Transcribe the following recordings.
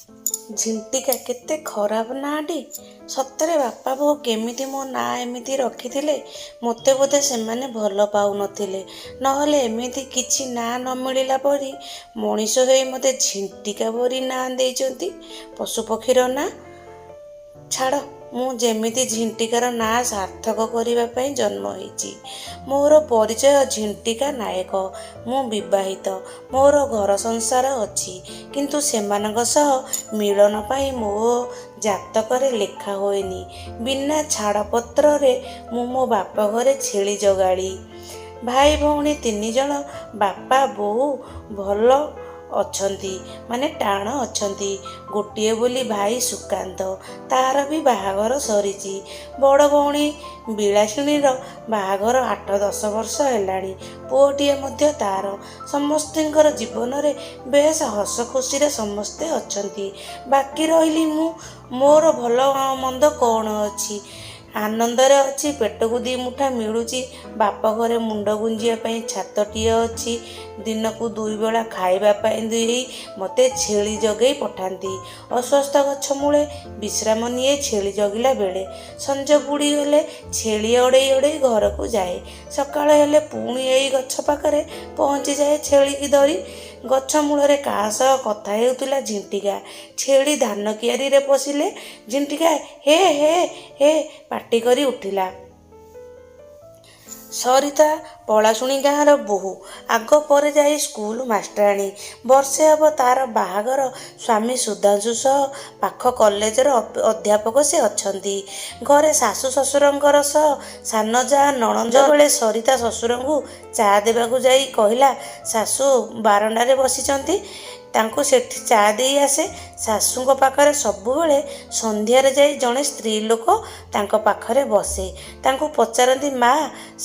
ଝିଣ୍ଟିକା, କେତେ ଖରାପ ନାଁଟି। ସତରେ ବାପା ବୋଉ କେମିତି ମୋ ନାଁ ଏମିତି ରଖିଥିଲେ? ମୋତେ ବୋଧେ ସେମାନେ ଭଲ ପାଉନଥିଲେ। ନହେଲେ ଏମିତି କିଛି ନାଁ ନ ମିଳିଲା ପରି ମଣିଷ ହୋଇ ମୋତେ ଝିଣ୍ଟିକା ପରି ନାଁ ଦେଇଛନ୍ତି, ପଶୁପକ୍ଷୀର ନାଁ। ଛାଡ଼, ମୁଁ ଯେମିତି ଝିଣ୍ଟିକାର ନାଁ ସାର୍ଥକ କରିବା ପାଇଁ ଜନ୍ମ ହେଇଛି। ମୋର ପରିଚୟ ଝିଣ୍ଟିକା ନାୟକ। ମୁଁ ବିବାହିତ। ମୋର ଘର ସଂସାର ଅଛି। କିନ୍ତୁ ସେମାନଙ୍କ ସହ ମିଳନ ପାଇଁ ମୋ ଜାତକରେ ଲେଖା ହୋଇନି। ବିନା ଛାଡ଼ପତ୍ରରେ ମୁଁ ମୋ ବାପଘରେ ଛେଳି ଜଗାଳି। ଭାଇ ଭଉଣୀ ତିନିଜଣ। ବାପା ବୋଉ ଭଲ ଅଛନ୍ତି, ମାନେ ଟାଣ ଅଛନ୍ତି। ଗୋଟିଏ ବୋଲି ଭାଇ ସୁକାନ୍ତ। ତା'ର ବି ବାହାଘର ସରିଛି। ବଡ଼ ଭଉଣୀ ବିଳାସିନୀର ବାହାଘର 8-10 ବର୍ଷ ହେଲାଣି। ପୁଅଟିଏ ମଧ୍ୟ ତା'ର। ସମସ୍ତଙ୍କର ଜୀବନରେ ବେଶ ହସଖୁସିରେ ସମସ୍ତେ ଅଛନ୍ତି। ବାକି ରହିଲି ମୁଁ। ମୋର ଭଲ ମନ୍ଦ କ'ଣ ଅଛି? ଆନନ୍ଦରେ ଅଛି। ପେଟକୁ ଦି'ମୁଠା ମିଳୁଛି। ବାପଘରେ ମୁଣ୍ଡ ଗୁଞ୍ଜିବା ପାଇଁ ଛାତଟିଏ ଅଛି। ଦିନକୁ ଦୁଇବେଳା ଖାଇବା ପାଇଁ ଦେଇ ମୋତେ ଛେଳି ଜଗେଇ ପଠାନ୍ତି। ଅଶ୍ୱତ୍ଥ ଗଛ ମୂଳେ ବିଶ୍ରାମ ନିଏ ଛେଳି ଜଗିଲା ବେଳେ। ସଞ୍ଜ ବୁଡ଼ିଗଲେ ଛେଳି ଅଡ଼େଇ ଅଡ଼େଇ ଘରକୁ ଯାଏ। ସକାଳ ହେଲେ ପୁଣି ଏଇ ଗଛ ପାଖରେ ପହଞ୍ଚିଯାଏ ଛେଳିକି ଧରି। ଗଛ ମୂଳରେ କାହା ସହ କଥା ହେଉଥିଲା ଝିଣ୍ଟିକା। ଛେଳି ଧାନ କିଆରିରେ ପଶିଲେ ଝିଣ୍ଟିକା ହେ ହେ ହେ ପାଟି କରି ଉଠିଲା। ସରିତା ପଳାଶୁଣି ଗାଁର ବୋହୂ। ଆଗ ପରେ ଯାଇ ସ୍କୁଲ ମାଷ୍ଟ୍ରାଣୀ। ବର୍ଷେ ହେବ ତା'ର ବାହାଘର। ସ୍ୱାମୀ ସୁଧାଂଶୁ ସହ ପାଖ କଲେଜର ଅଧ୍ୟାପକ ସେ ଅଛନ୍ତି। ଘରେ ଶାଶୁ ଶ୍ୱଶୁରଙ୍କର ସହ ସାନ ଯାଆ ନଣନ୍ଦ ବେଳେ ସରିତା ଶ୍ୱଶୁରଙ୍କୁ ଚା ଦେବାକୁ ଯାଇ କହିଲା, "ଶାଶୁ ବାରଣ୍ଡାରେ ବସିଛନ୍ତି, ତାଙ୍କୁ ସେଠି ଚା ଦେଇ ଆସେ।" ଶାଶୁଙ୍କ ପାଖରେ ସବୁବେଳେ ସନ୍ଧ୍ୟାରେ ଯାଇ ଜଣେ ସ୍ତ୍ରୀ ଲୋକ ତାଙ୍କ ପାଖରେ ବସେ। ତାଙ୍କୁ ପଚାରନ୍ତି, "ମା,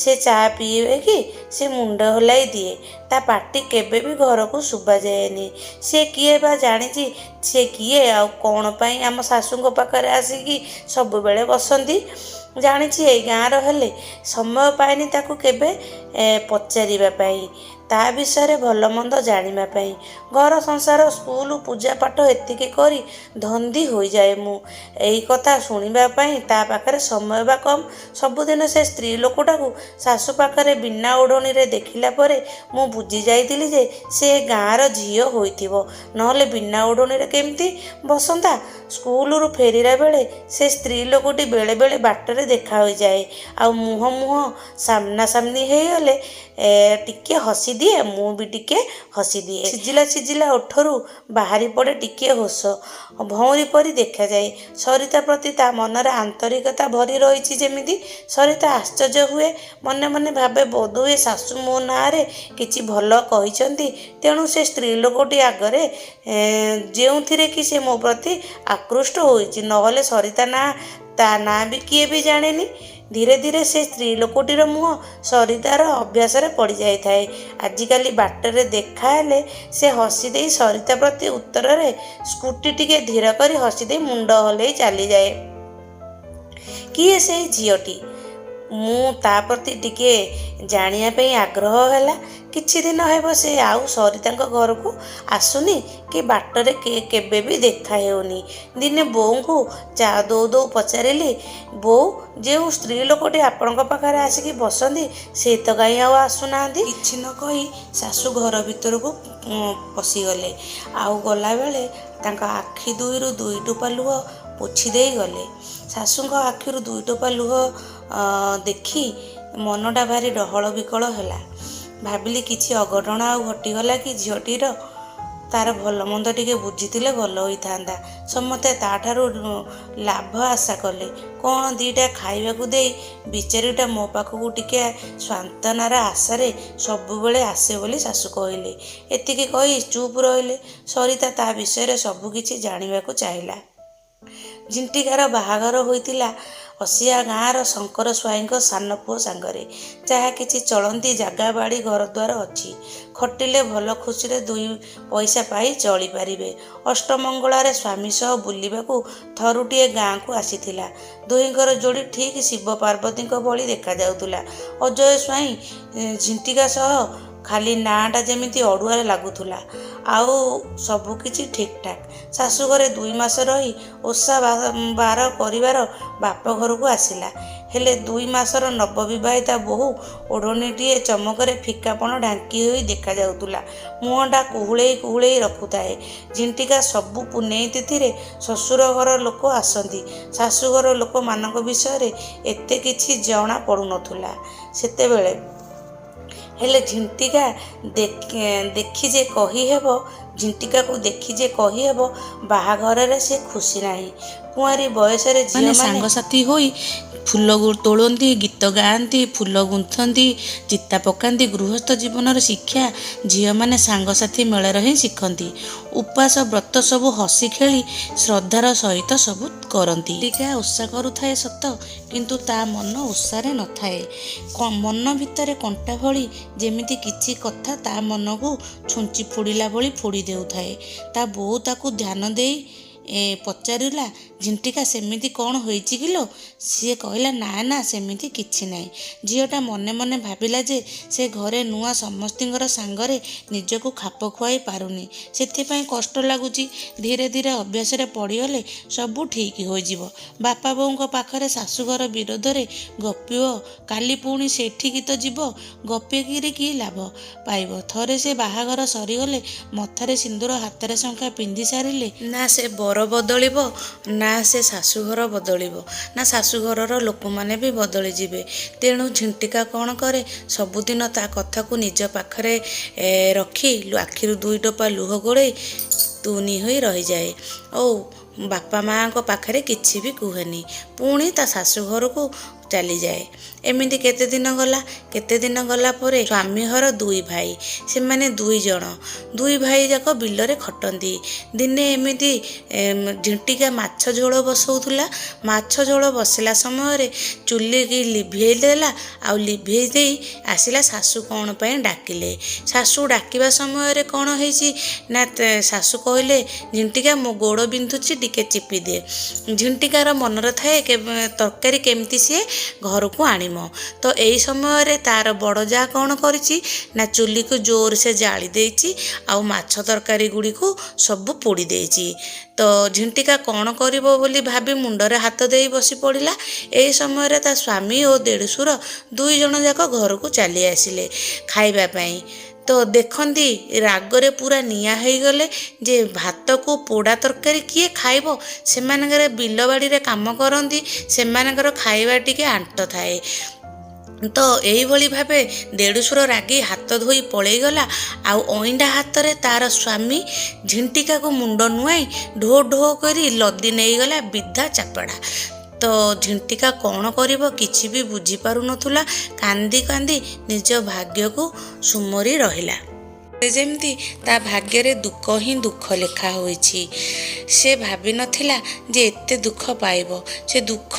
ସେ ଚା ପିଇବେ କି?" ସେ ମୁଣ୍ଡ ହଲାଇ ଦିଏ। ତା' ପାଟି କେବେ ବି ଘରକୁ ଶୁଭାଯାଏନି। ସେ କିଏ ବା ଜାଣିଛି ସେ କିଏ ଆଉ କ'ଣ ପାଇଁ ଆମ ଶାଶୁଙ୍କ ପାଖରେ ଆସିକି ସବୁବେଳେ ବସନ୍ତି। ଜାଣିଛି ଏଇ ଗାଁର, ହେଲେ ସମୟ ପାଏନି ତାକୁ କେବେ ପଚାରିବା ପାଇଁ, ତା' ବିଷୟରେ ଭଲମନ୍ଦ ଜାଣିବା ପାଇଁ। ଘର ସଂସାର, ସ୍କୁଲ, ପୂଜାପାଠ ଏତିକି କରି ଧନ୍ଦି ହୋଇଯାଏ ମୁଁ। ଏଇ କଥା ଶୁଣିବା ପାଇଁ ତା' ପାଖରେ ସମୟ ବା କମ୍। ସବୁଦିନ ସେ ସ୍ତ୍ରୀ ଲୋକଟାକୁ ଶାଶୁ ପାଖରେ ବିନା ଓଢ଼ଣୀରେ ଦେଖିଲା ପରେ ମୁଁ ବୁଝି ଯାଇଥିଲି ଯେ ସେ ଏ ଗାଁର ଝିଅ ହୋଇଥିବ। ନହେଲେ ବିନା ଓଢ଼ଣୀରେ କେମିତି ବସନ୍ତା? ସ୍କୁଲରୁ ଫେରିଲା ବେଳେ ସେ ସ୍ତ୍ରୀ ଲୋକଟି ବେଳେବେଳେ ବାଟରେ ଦେଖା ହୋଇଯାଏ। ଆଉ ମୁହଁ ମୁହଁ ସାମ୍ନାସାମ୍ନି ହେଇଗଲେ ଟିକିଏ ହସିଦିଏ, ମୁଁ ବି ଟିକିଏ ହସିଦିଏ। ସିଝିଲା ସିଝିଲା ଓଠରୁ ବାହାରି ପଡ଼େ ଟିକିଏ ହସ। ଭଉଁରୀ ପରି ଦେଖାଯାଏ। ସରିତା ପ୍ରତି ତା' ମନରେ ଆନ୍ତରିକତା ଭରି ରହିଛି ଯେମିତି। ସରିତା ଆଶ୍ଚର୍ଯ୍ୟ ହୁଏ। ମନେ ମନେ ଭାବେ, ବୋଧହୁଏ ଶାଶୁ ମୋ ନାଁରେ କିଛି ଭଲ କହିଛନ୍ତି, ତେଣୁ ସେ ସ୍ତ୍ରୀ ଲୋକଟି ଆଗରେ, ଯେଉଁଥିରେ କି ସେ ମୋ ପ୍ରତି ଆକୃଷ୍ଟ ହୋଇଛି। ନହେଲେ ସରିତା ନାଁ, ତା' ନାଁ ବି କିଏ ବି ଜାଣେନି। ଧୀରେ ଧୀରେ ସେ ସ୍ତ୍ରୀ ଲୋକଟିର ମୁହଁ ସରିତାର ଅଭ୍ୟାସରେ ପଡ଼ିଯାଇଥାଏ। ଆଜିକାଲି ବାଟରେ ଦେଖାହେଲେ ସେ ହସିଦେଇ ସରିତା ପ୍ରତି ଉତ୍ତରରେ ସ୍କୁଟି ଟିକେ ଧୀର କରି ହସିଦେଇ ମୁଣ୍ଡ ହଲେଇ ଚାଲିଯାଏ। କିଏ ସେଇ ଝିଅଟି? ମୁଁ ତା' ପ୍ରତି ଟିକେ ଜାଣିବା ପାଇଁ ଆଗ୍ରହ ହେଲା। କିଛି ଦିନ ହେବ ସେ ଆଉ ସରିତାଙ୍କ ଘରକୁ ଆସୁନି କି ବାଟରେ କେବେ ବି ଦେଖା ହେଉନି। ଦିନେ ବୋଉଙ୍କୁ ଚା ଦଉ ଦଉ ପଚାରିଲି, "ବୋଉ, ଯେଉଁ ସ୍ତ୍ରୀ ଲୋକଟି ଆପଣଙ୍କ ପାଖରେ ଆସିକି ବସନ୍ତି, ସେ ତ କାହିଁ ଆଉ ଆସୁନାହାନ୍ତି?" କିଛି ନ କହି ଶାଶୁ ଘର ଭିତରକୁ ପଶିଗଲେ। ଆଉ ଗଲାବେଳେ ତାଙ୍କ ଆଖି ଦୁଇରୁ ଦୁଇ ଟୋପା ଲୁହ ପୋଛି ଦେଇ ଗଲେ। ଶାଶୁଙ୍କ ଆଖିରୁ ଦୁଇ ଟୋପା ଲୁହ ଦେଖି ମନଟା ଭାରି ଡହଳ ବିକଳ ହେଲା। ଭାବିଲି, କିଛି ଅଘଟଣ ଆଉ ଘଟିଗଲା କି ଝିଅଟିର? ତା'ର ଭଲମନ୍ଦ ଟିକେ ବୁଝିଥିଲେ ଭଲ ହୋଇଥାନ୍ତା। ସମସ୍ତେ ତା'ଠାରୁ ଲାଭ ଆଶା କଲେ। କ'ଣ ଦି'ଟା ଖାଇବାକୁ ଦେଇ ବିଚାରୀଟା ମୋ ପାଖକୁ ଟିକେ ସାନ୍ତ୍ୱନାର ଆଶାରେ ସବୁବେଳେ ଆସେ ବୋଲି ଶାଶୁ କହିଲେ। ଏତିକି କହି ଚୁପ୍ ରହିଲେ। ସରିତା ତା' ବିଷୟରେ ସବୁ କିଛି ଜାଣିବାକୁ ଚାହିଁଲା। ଝିଣ୍ଟିକାର ବାହାଘର ହୋଇଥିଲା ଅସିଆ ଗାଁର ଶଙ୍କର ସ୍ୱାଇଁଙ୍କ ସାନ ପୁଅ ସାଙ୍ଗରେ। ଯାହା କିଛି ଚଳନ୍ତି ଜାଗା ବାଡ଼ି ଘରଦ୍ୱାର ଅଛି। ଖଟିଲେ ଭଲ ଖୁସିରେ ଦୁଇ ପଇସା ପାଇ ଚଳିପାରିବେ। ଅଷ୍ଟମଙ୍ଗଳାରେ ସ୍ୱାମୀ ସହ ବୁଲିବାକୁ ଥରୁଟିଏ ଗାଁକୁ ଆସିଥିଲା। ଦୁହିଁଙ୍କର ଯୋଡ଼ି ଠିକ୍ ଶିବ ପାର୍ବତୀଙ୍କ ଭଳି ଦେଖାଯାଉଥିଲା। ଅଜୟ ସ୍ୱାଇଁ ଝିଣ୍ଟିକା ସହ ଖାଲି ନାଁଟା ଯେମିତି ଅଡ଼ୁଆରେ ଲାଗୁଥିଲା। ଆଉ ସବୁକିଛି ଠିକ୍ଠାକ୍। ଶାଶୁଘରେ 2 ମାସ ରହି ଓଷା ବାର କରିବାର ବାପଘରକୁ ଆସିଲା। ହେଲେ 2 ମାସର ନବବିବାହିତା ବୋହୂ ଓଢ଼ଣୀଟିଏ ଚମକରେ ଫିକାପଣ ଢାଙ୍କି ହୋଇ ଦେଖାଯାଉଥିଲା। ମୁହଁଟା କୁହୁଳେଇ କୁହୁଳେଇ ରଖୁଥାଏ ଝିଣ୍ଟିକା। ସବୁ ପୁନେଇ ତିଥିରେ ଶ୍ୱଶୁର ଘର ଲୋକ ଆସନ୍ତି। ଶାଶୁଘର ଲୋକମାନଙ୍କ ବିଷୟରେ ଏତେ କିଛି ଜଣା ପଡ଼ୁନଥିଲା ସେତେବେଳେ। ହେଲେ ଝିଣ୍ଟିକା ଦେଖି ଯେ କହିହେବ ଝିଣ୍ଟିକାକୁ ଦେଖି ଯେ କହିହେବ, ବାହାଘରରେ ସେ ଖୁସି ନାହିଁ। କୁଆଁରୀ ବୟସରେ ମାନେ ଝିଅମାନେ ସାଙ୍ଗସାଥି ହୋଇ ଫୁଲ ତୋଳନ୍ତି, ଗୀତ ଗାଆନ୍ତି, ଫୁଲ ଗୁନ୍ଥନ୍ତି, ଚିତା ପକାନ୍ତି। ଗୃହସ୍ଥ ଜୀବନର ଶିକ୍ଷା ଝିଅମାନେ ସାଙ୍ଗସାଥି ମେଳରେ ହିଁ ଶିଖନ୍ତି। ଉପାସ ବ୍ରତ ସବୁ ହସି ଖେଳି ଶ୍ରଦ୍ଧାର ସହିତ ସବୁ କରନ୍ତି। ଝିଣ୍ଟିକା ଓଷା କରୁଥାଏ ସତ, କିନ୍ତୁ ତା ମନ ଓଷାରେ ନଥାଏ। ମନ ଭିତରେ କଣ୍ଟା ଭଳି ଯେମିତି କିଛି କଥା ତା ମନକୁ ଛୁଞ୍ଚି ଫୋଡ଼ିଲା ଭଳି ଫୋଡ଼ି ଦେଉଥାଏ। ତା ବୋଉ ତାକୁ ଧ୍ୟାନ ଦେଇ ପଚାରିଲା, "ଝିଣ୍ଟିକା, ସେମିତି କ'ଣ ହୋଇଛି କିଲୋ?" ସିଏ କହିଲା, "ନା ନା, ସେମିତି କିଛି ନାହିଁ।" ଝିଅଟା ମନେ ମନେ ଭାବିଲା ଯେ ସେ ଘରେ ନୂଆ, ସମସ୍ତଙ୍କର ସାଙ୍ଗରେ ନିଜକୁ ଖାପ ଖୁଆଇ ପାରୁନି, ସେଥିପାଇଁ କଷ୍ଟ ଲାଗୁଛି। ଧୀରେ ଧୀରେ ଅଭ୍ୟାସରେ ପଡ଼ିଗଲେ ସବୁ ଠିକ୍ ହୋଇଯିବ। ବାପା ବୋଉଙ୍କ ପାଖରେ ଶାଶୁଘର ବିରୋଧରେ ଗପିବ, କାଲି ପୁଣି ସେଠିକି ତ ଯିବ, ଗପିକିରି କି ଲାଭ ପାଇବ? ଥରେ ସେ ବାହାଘର ସରିଗଲେ, ମଥାରେ ସିନ୍ଦୁର ହାତରେ ଶଙ୍ଖା ପିନ୍ଧି ସାରିଲେ, ନା ସେ ବର ବଦଳିବ, ନା ସେ ଶାଶୁଘର ବଦଳିବ, ନା ଶାଶୁଘରର ଲୋକମାନେ ବି ବଦଳିଯିବେ। ତେଣୁ ଝିଣ୍ଟିକା କ'ଣ କରେ, ସବୁଦିନ ତା କଥାକୁ ନିଜ ପାଖରେ ରଖି ଆଖିରୁ ଦୁଇ ଟୋପା ଲୁହ ଗୋଳେଇ ତୁନି ହୋଇ ରହିଯାଏ ଓ ବାପା ମାଆଙ୍କ ପାଖରେ କିଛି ବି କୁହେନି। ପୁଣି ତା ଶାଶୁଘରକୁ ଚାଲିଯାଏ। ଏମିତି କେତେ ଦିନ ଗଲା। କେତେ ଦିନ ଗଲା ପରେ ସ୍ୱାମୀ ଘର ଦୁଇ ଭାଇ, ସେମାନେ ଦୁଇ ଜଣ ଦୁଇ ଭାଇ ଯାକ ବିଲରେ ଖଟନ୍ତି। ଦିନେ ଏମିତି ଝିଣ୍ଟିକା ମାଛ ଝୋଳ ବସଉଥିଲା। ମାଛ ଝୋଳ ବସିଲା ସମୟରେ ଚୁଲିକି ଲିଭେଇ ଦେଲା ଆଉ ଲିଭେଇ ଦେଇ ଆସିଲା। ଶାଶୁ କ'ଣ ପାଇଁ ଡାକିଲେ। ଶାଶୁ ଡାକିବା ସମୟରେ କ'ଣ ହେଇଛି ନା, ଶାଶୁ କହିଲେ, "ଝିଣ୍ଟିକା, ମୋ ଗୋଡ଼ ବିନ୍ଧୁଛି, ଟିକେ ଚିପି ଦେ।" ଝିଣ୍ଟିକାର ମନରେ ଥାଏ ତରକାରୀ କେମିତି ସିଏ ଘରକୁ ଆଣିବ। ତ ଏଇ ସମୟରେ ତାର ବଡ଼ ଯା କ'ଣ କରିଛି ନା, ଚୁଲିକୁ ଜୋର ସେ ଜାଳି ଦେଇଛି ଆଉ ମାଛ ତରକାରୀ ଗୁଡ଼ିକୁ ସବୁ ପୋଡ଼ି ଦେଇଛି। ତ ଝିଣ୍ଟିକା କ'ଣ କରିବ ବୋଲି ଭାବି ମୁଣ୍ଡରେ ହାତ ଦେଇ ବସି ପଡ଼ିଲା। ଏହି ସମୟରେ ତା ସ୍ୱାମୀ ଓ ଦେଢ଼ଶୁର ଦୁଇ ଜଣ ଯାକ ଘରକୁ ଚାଲି ଆସିଲେ ଖାଇବା ପାଇଁ। ତ ଦେଖନ୍ତି, ରାଗରେ ପୁରା ନିଆଁ ହେଇଗଲେ ଯେ ଭାତକୁ ପୋଡ଼ା ତରକାରୀ କିଏ ଖାଇବ? ସେମାନଙ୍କର ବିଲବାଡ଼ିରେ କାମ କରନ୍ତି, ସେମାନଙ୍କର ଖାଇବା ଟିକେ ଆଣ୍ଟ ଥାଏ। ତ ଏଇଭଳି ଭାବେ ଦେଢ଼ଶୁର ରାଗି ହାତ ଧୋଇ ପଳେଇଗଲା ଆଉ ଅଇଁଠା ହାତରେ ତାର ସ୍ୱାମୀ ଝିଣ୍ଟିକାକୁ ମୁଣ୍ଡ ନୁଆଇଁ ଢୋ ଢୋ କରି ଲଦି ନେଇଗଲା ବିଧା ଚାପଡ଼ା। ତ ଝିଣ୍ଟିକା କ'ଣ କରିବ କିଛି ବି ବୁଝିପାରୁନଥିଲା। କାନ୍ଦି କାନ୍ଦି ନିଜ ଭାଗ୍ୟକୁ ସୁମରି ରହିଲା। ଯେମିତି ତା ଭାଗ୍ୟରେ ଦୁଃଖ ହିଁ ଦୁଃଖ ଲେଖା ହୋଇଛି। ସେ ଭାବିନଥିଲା ଯେ ଏତେ ଦୁଃଖ ପାଇବ। ସେ ଦୁଃଖ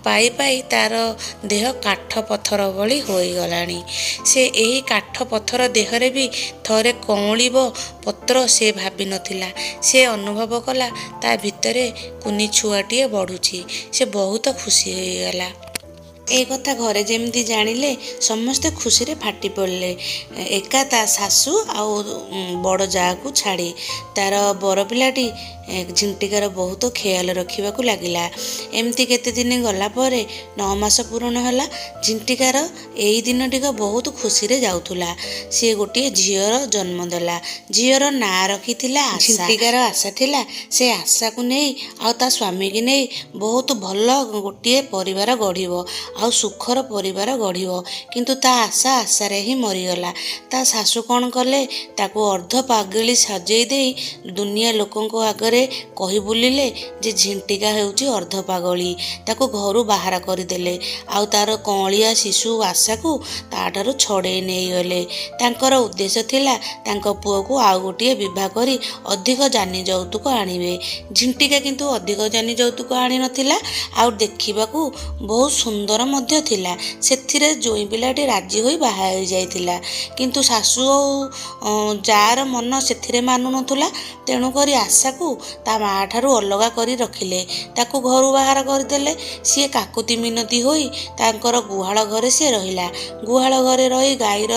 ପାଇ ପାଇ ତାର ଦେହ କାଠ ପଥର ଭଳି ହୋଇଗଲାଣି। ସେ ଏହି କାଠ ପଥର ଦେହରେ ବି ଥରେ କଅଁଳିବ ପତ୍ର, ସେ ଭାବିନଥିଲା। ସେ ଅନୁଭବ କଲା, ତା ଭିତରେ କୁନି ଛୁଆଟିଏ ବଢ଼ୁଛି। ସେ ବହୁତ ଖୁସି ହୋଇଗଲା। ଏ କଥା ଘରେ ଯେମିତି ଜାଣିଲେ, ସମସ୍ତେ ଖୁସିରେ ଫାଟି ପଡ଼ିଲେ, ଏକା ତା ଶାଶୁ ଆଉ ବଡ଼ ଯାଆକୁ ଛାଡ଼ି। ତାର ବର ପିଲାଟି ଝିଣ୍ଟିକାର ବହୁତ ଖିଆଲ ରଖିବାକୁ ଲାଗିଲା। ଏମିତି କେତେ ଦିନ ଗଲା ପରେ 9 ମାସ ପୂରଣ ହେଲା ଝିଣ୍ଟିକାର। ଏଇ ଦିନଟିକ ବହୁତ ଖୁସିରେ ଯାଉଥିଲା। ସିଏ ଗୋଟିଏ ଝିଅର ଜନ୍ମ ଦେଲା। ଝିଅର ନାଁ ରଖିଥିଲା ଆଶା। ଝିଣ୍ଟିକାର ଆଶା ଥିଲା, ସେ ଆଶାକୁ ନେଇ ଆଉ ତା ସ୍ୱାମୀକି ନେଇ ବହୁତ ଭଲ ଗୋଟିଏ ପରିବାର ଗଢ଼ିବ ଆଉ ସୁଖର ପରିବାର ଗଢ଼ିବ। କିନ୍ତୁ ତା ଆଶା ଆଶାରେ ହିଁ ମରିଗଲା। ତା ଶାଶୁ କ'ଣ କଲେ, ତାକୁ ଅର୍ଦ୍ଧ ପାଗିଳୀ ସଜେଇ ଦେଇ ଦୁନିଆ ଲୋକଙ୍କ ଆଗରେ କହି ବୁଲିଲେ ଯେ ଝିଣ୍ଟିକା ହେଉଛି ଅର୍ଦ୍ଧ ପାଗଳୀ। ତାକୁ ଘରୁ ବାହାର କରିଦେଲେ ଆଉ ତାର କଅଁଳିଆ ଶିଶୁ ଆଶାକୁ ତାଠାରୁ ଛଡ଼େଇ ନେଇଗଲେ। ତାଙ୍କର ଉଦ୍ଦେଶ୍ୟ ଥିଲା, ତାଙ୍କ ପୁଅକୁ ଆଉ ଗୋଟିଏ ବିବାହ କରି ଅଧିକ ଯାନି ଯୌତୁକ ଆଣିବେ। ଝିଣ୍ଟିକା କିନ୍ତୁ ଅଧିକ ଯାନି ଯୌତୁକ ଆଣିନଥିଲା ଆଉ ଦେଖିବାକୁ ବହୁତ ସୁନ୍ଦର ମଧ୍ୟ ଥିଲା। ସେଥିରେ ଜୋଇଁ ପିଲାଟି ରାଜି ହୋଇ ବାହା ହୋଇଯାଇଥିଲା। କିନ୍ତୁ ଶାଶୁ ଆଉ ଯାଆର ମନ ସେଥିରେ ମାନୁନଥିଲା। ତେଣୁକରି ଆଶାକୁ ତା ମାଆ ଠାରୁ ଅଲଗା କରି ରଖିଲେ, ତାକୁ ଘରୁ ବାହାର କରିଦେଲେ। ସିଏ କାକୁତି ମିନତି ହୋଇ ତାଙ୍କର ଗୁହାଳ ଘରେ ସିଏ ରହିଲା। ଗୁହାଳ ଘରେ ରହି ଗାଈର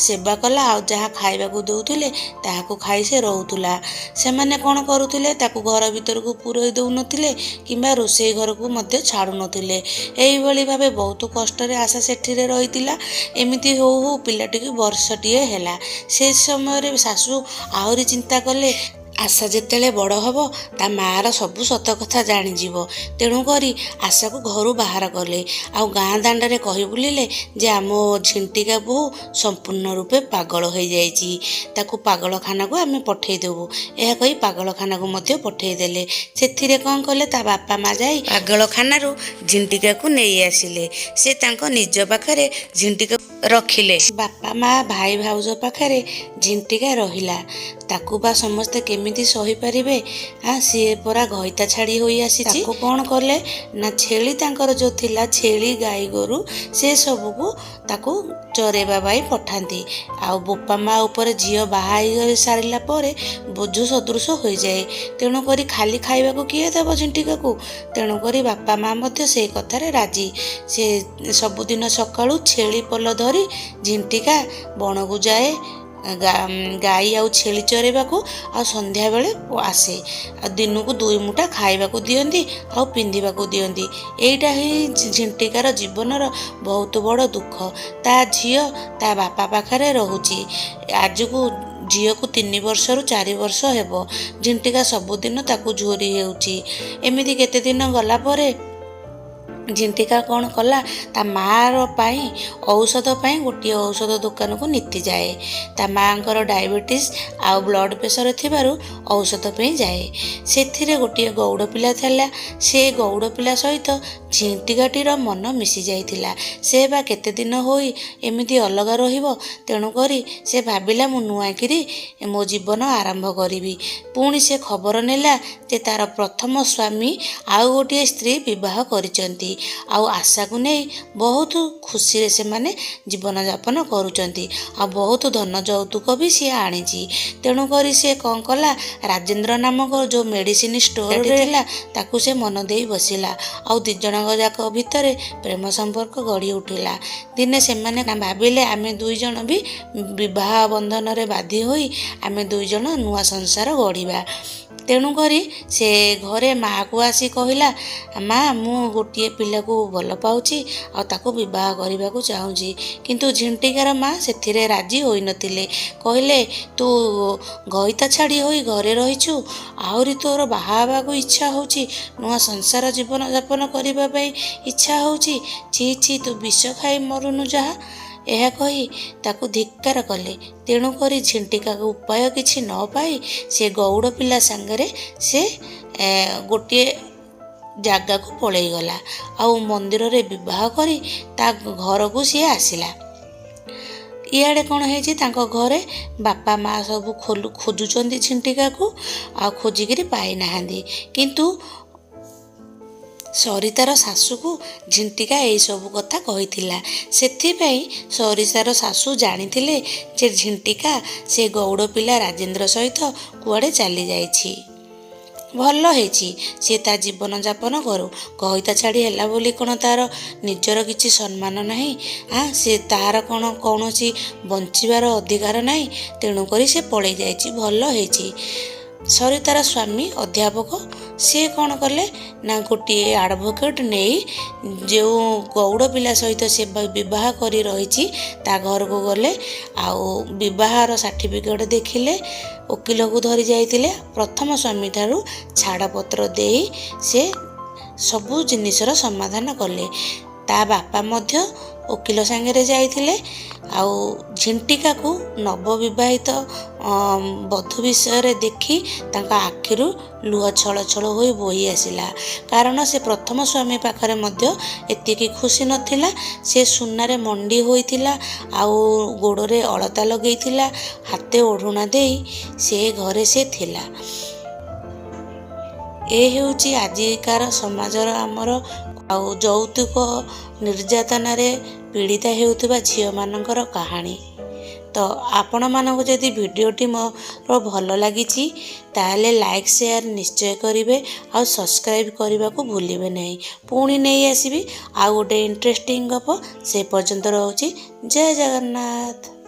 ସେବା କଲା, ଆଉ ଯାହା ଖାଇବାକୁ ଦେଉଥିଲେ ତାହାକୁ ଖାଇ ସେ ରହୁଥିଲା। ସେମାନେ କ'ଣ କରୁଥିଲେ, ତାକୁ ଘର ଭିତରକୁ ପୁରଇ ଦେଉନଥିଲେ କିମ୍ବା ରୋଷେଇ ଘରକୁ ମଧ୍ୟ ଛାଡ଼ୁନଥିଲେ। ଏଇଭଳି ଭାବେ ବହୁତ କଷ୍ଟରେ ଆଶା ସେଠିରେ ରହିଥିଲା। ଏମିତି ହଉ ହଉ ପିଲାଟିକୁ ବର୍ଷଟିଏ ହେଲା। ସେ ସମୟରେ ଶାଶୁ ଆହୁରି ଚିନ୍ତା କଲେ, ଆଶା ଯେତେବେଳେ ବଡ଼ ହେବ ତା ମାଆର ସବୁ ସତ କଥା ଜାଣିଯିବ। ତେଣୁକରି ଆଶାକୁ ଘରୁ ବାହାର କଲେ, ଆଉ ଗାଁ ଦାଣ୍ଡରେ କହି ବୁଲିଲେ ଯେ ଆମ ଝିଣ୍ଟିକା ବୋହୂ ସମ୍ପୂର୍ଣ୍ଣ ରୂପେ ପାଗଳ ହୋଇଯାଇଛି, ତାକୁ ପାଗଳଖାନାକୁ ଆମେ ପଠେଇଦେବୁ। ଏହା କହି ପାଗଳଖାନାକୁ ମଧ୍ୟ ପଠେଇଦେଲେ। ସେଥିରେ କ'ଣ କଲେ, ତା ବାପା ମା ଯାଇ ପାଗଳଖାନାରୁ ଝିଣ୍ଟିକାକୁ ନେଇ ଆସିଲେ। ସେ ତାଙ୍କ ନିଜ ପାଖରେ ଝିଣ୍ଟିକା ରଖିଲେ। ବାପା ମା ଭାଇ ଭାଉଜ ପାଖରେ ଝିଣ୍ଟିକା ରହିଲା। ତାକୁ ବା ସମସ୍ତେ କେମିତି ସହିପାରିବେ? ସିଏ ପରା ଘଇତା ଛାଡ଼ି ହୋଇ ଆସିଛି। ତାକୁ କ'ଣ କଲେ ନା, ଛେଳି ତାଙ୍କର ଯେଉଁ ଥିଲା, ଛେଳି ଗାଈ ଗୋରୁ ସେ ସବୁକୁ ତାକୁ ଚରେଇବା ପାଇଁ ପଠାନ୍ତି। ଆଉ ବୋପା ମା ଉପରେ ଝିଅ ବାହା ହେଇ ସାରିଲା ପରେ ବୋଝ ସଦୃଶ ହୋଇଯାଏ। ତେଣୁକରି ଖାଲି ଖାଇବାକୁ କିଏ ଦେବ ଝିଣ୍ଟିକାକୁ? ତେଣୁକରି ବାପା ମା ମଧ୍ୟ ସେଇ କଥାରେ ରାଜି। ସେ ସବୁଦିନ ସକାଳୁ ଛେଳି ପଲ ଧରି ଝିଣ୍ଟିକା ବଣକୁ ଯାଏ ଗାଈ ଆଉ ଛେଳି ଚରେଇବାକୁ, ଆଉ ସନ୍ଧ୍ୟାବେଳେ ଆସେ। ଆଉ ଦିନକୁ ଦୁଇ ମୁଠା ଖାଇବାକୁ ଦିଅନ୍ତି ଆଉ ପିନ୍ଧିବାକୁ ଦିଅନ୍ତି। ଏଇଟା ହିଁ ଝିଣ୍ଟିକାର ଜୀବନର ବହୁତ ବଡ଼ ଦୁଃଖ। ତା ଝିଅ ତା ବାପା ପାଖରେ ରହୁଛି। ଆଜକୁ ଝିଅକୁ 3 ବର୍ଷରୁ 4 ବର୍ଷ ହେବ। ଝିଣ୍ଟିକା ସବୁଦିନ ତାକୁ ଝୁରି ହେଉଛି। ଏମିତି କେତେ ଦିନ ଗଲା ପରେ ଝିଣ୍ଟିକା କ'ଣ କଲା, ତା ମାଆର ପାଇଁ ଔଷଧ ପାଇଁ ଗୋଟିଏ ଔଷଧ ଦୋକାନକୁ ନୀତି ଯାଏ। ତା ମାଆଙ୍କର ଡାଇବେଟିସ୍ ଆଉ ବ୍ଲଡ଼ ପ୍ରେସର ଥିବାରୁ ଔଷଧ ପାଇଁ ଯାଏ। ସେଥିରେ ଗୋଟିଏ ଗଉଡ଼ ପିଲା ଥିଲା। ସେ ଗଉଡ଼ ପିଲା ସହିତ ଝିଣ୍ଟିକାଟିର ମନ ମିଶି ଯାଇଥିଲା। ସେ ବା କେତେ ଦିନ ହୋଇ ଏମିତି ଅଲଗା ରହିବ? ତେଣୁକରି ସେ ଭାବିଲା, ମୁଁ ନୂଆକିରି ମୋ ଜୀବନ ଆରମ୍ଭ କରିବି। ପୁଣି ସେ ଖବର ନେଲା ଯେ ତାର ପ୍ରଥମ ସ୍ୱାମୀ ଆଉ ଗୋଟିଏ ସ୍ତ୍ରୀ ବିବାହ କରିଛନ୍ତି, ଆଉ ଆଶାକୁ ନେଇ ବହୁତ ଖୁସିରେ ସେମାନେ ଜୀବନଯାପନ କରୁଛନ୍ତି, ଆଉ ବହୁତ ଧନ ଯୌତୁକ ବି ସିଏ ଆଣିଛି। ତେଣୁକରି ସେ କ'ଣ କଲା, ରାଜେନ୍ଦ୍ର ନାମକ ଯେଉଁ ମେଡ଼ିସିନ ଷ୍ଟୋରରେ ଥିଲା ତାକୁ ସେ ମନ ଦେଇ ବସିଲା, ଆଉ ଦୁଇ ଜଣଙ୍କ ଯାକ ଭିତରେ ପ୍ରେମ ସମ୍ପର୍କ ଗଢ଼ି ଉଠିଲା। ଦିନେ ସେମାନେ ଭାବିଲେ, ଆମେ ଦୁଇ ଜଣ ବି ବିବାହ ବନ୍ଧନରେ ବାଧି ହୋଇ ଆମେ ଦୁଇ ଜଣ ନୂଆ ସଂସାର ଗଢ଼ିବା। ତେଣୁକରି ସେ ଘରେ ମାଆକୁ ଆସି କହିଲା, ମା, ମୁଁ ଗୋଟିଏ ପିଲାକୁ ଭଲ ପାଉଛି ଆଉ ତାକୁ ବିବାହ କରିବାକୁ ଚାହୁଁଛି। କିନ୍ତୁ ଝିଣ୍ଟିକାର ମା ସେଥିରେ ରାଜି ହୋଇନଥିଲେ। କହିଲେ, ତୁ ଘଇତା ଛାଡ଼ି ହୋଇ ଘରେ ରହିଛୁ, ଆହୁରି ତୋର ବାହା ହେବାକୁ ଇଚ୍ଛା ହେଉଛି, ନୂଆ ସଂସାର ଜୀବନଯାପନ କରିବା ପାଇଁ ଇଚ୍ଛା ହେଉଛି? ଛି ଛି, ତୁ ବିଷ ଖାଇ ମରୁନୁ ଯାହା। ଏହା କହି ତାକୁ ଧିକ୍କାର କଲେ। ତେଣୁକରି ଝିଣ୍ଟିକାକୁ ଉପାୟ କିଛି ନ ପାଇ ସେ ଗଉଡ଼ ପିଲା ସାଙ୍ଗରେ ସେ ଗୋଟିଏ ଜାଗାକୁ ପଳେଇଗଲା, ଆଉ ମନ୍ଦିରରେ ବିବାହ କରି ତା ଘରକୁ ସିଏ ଆସିଲା। ଇଆଡ଼େ କ'ଣ ହେଇଛି, ତାଙ୍କ ଘରେ ବାପା ମା ସବୁ ଖୋଜୁଛନ୍ତି ଝିଣ୍ଟିକାକୁ, ଆଉ ଖୋଜିକିରି ପାଇନାହାନ୍ତି। କିନ୍ତୁ ସରିତାର ଶାଶୁକୁ ଝିଣ୍ଟିକା ଏଇସବୁ କଥା କହିଥିଲା। ସେଥିପାଇଁ ସରିତାର ଶାଶୁ ଜାଣିଥିଲେ ଯେ ଝିଣ୍ଟିକା ସେ ଗଉଡ଼ ପିଲା ରାଜେନ୍ଦ୍ର ସହିତ କୁଆଡ଼େ ଚାଲିଯାଇଛି। ଭଲ ହେଇଛି, ସିଏ ତା ଜୀବନଯାପନ କରୁ। ଘଇତା ଛାଡ଼ି ହେଲା ବୋଲି କ'ଣ ତାର ନିଜର କିଛି ସମ୍ମାନ ନାହିଁ? ସେ ତାର କ'ଣ କୌଣସି ବଞ୍ଚିବାର ଅଧିକାର ନାହିଁ? ତେଣୁକରି ସେ ପଳେଇ ଯାଇଛି, ଭଲ ହେଇଛି। ସରିତାର ସ୍ୱାମୀ ଅଧ୍ୟାପକ। ସିଏ କ'ଣ କଲେ ନା, ଗୋଟିଏ ଆଡ଼ଭୋକେଟ୍ ନେଇ ଯେଉଁ ଗଉଡ଼ ପିଲା ସହିତ ସେ ବିବାହ କରି ରହିଛି ତା ଘରକୁ ଗଲେ, ଆଉ ବିବାହର ସାର୍ଟିଫିକେଟ୍ ଦେଖିଲେ। ଓକିଲକୁ ଧରି ଯାଇଥିଲେ। ପ୍ରଥମ ସ୍ୱାମୀ ଠାରୁ ଛାଡ଼ପତ୍ର ଦେଇ ସେ ସବୁ ଜିନିଷର ସମାଧାନ କଲେ। ତା ବାପା ମଧ୍ୟ ଓକିଲ ସାଙ୍ଗରେ ଯାଇଥିଲେ। ଆଉ ଝିଣ୍ଟିକାକୁ ନବବିବାହିତ ବଧୂ ବିଷୟରେ ଦେଖି ତାଙ୍କ ଆଖିରୁ ଲୁହ ଛଳ ଛଳ ହୋଇ ବୋହି ଆସିଲା। କାରଣ ସେ ପ୍ରଥମ ସ୍ୱାମୀ ପାଖରେ ମଧ୍ୟ ଏତିକି ଖୁସି ନଥିଲା। ସେ ସୁନାରେ ମଣ୍ଡି ହୋଇଥିଲା, ଆଉ ଗୋଡ଼ରେ ଅଳତା ଲଗେଇଥିଲା, ହାତେ ଓଢ଼ଣା ଦେଇ ସେ ଘରେ ସେ ଥିଲା। ଏ ହେଉଛି ଆଜିକାର ସମାଜର ଆମର ଆଉ ଯୌତୁକ ନିର୍ଯାତନାରେ ପୀଡ଼ିତା ହେଉଥିବା ଝିଅମାନଙ୍କର କାହାଣୀ। ତ ଆପଣମାନଙ୍କୁ ଯଦି ଭିଡ଼ିଓଟି ମୋର ଭଲ ଲାଗିଛି, ତାହେଲେ ଲାଇକ୍, ସେୟାର ନିଶ୍ଚୟ କରିବେ ଆଉ ସବସ୍କ୍ରାଇବ୍ କରିବାକୁ ଭୁଲିବେ ନାହିଁ। ପୁଣି ନେଇ ଆସିବି ଆଉ ଗୋଟେ ଇଣ୍ଟରେଷ୍ଟିଂ ଗପ। ସେ ପର୍ଯ୍ୟନ୍ତ ରହୁଛି। ଜୟ ଜଗନ୍ନାଥ।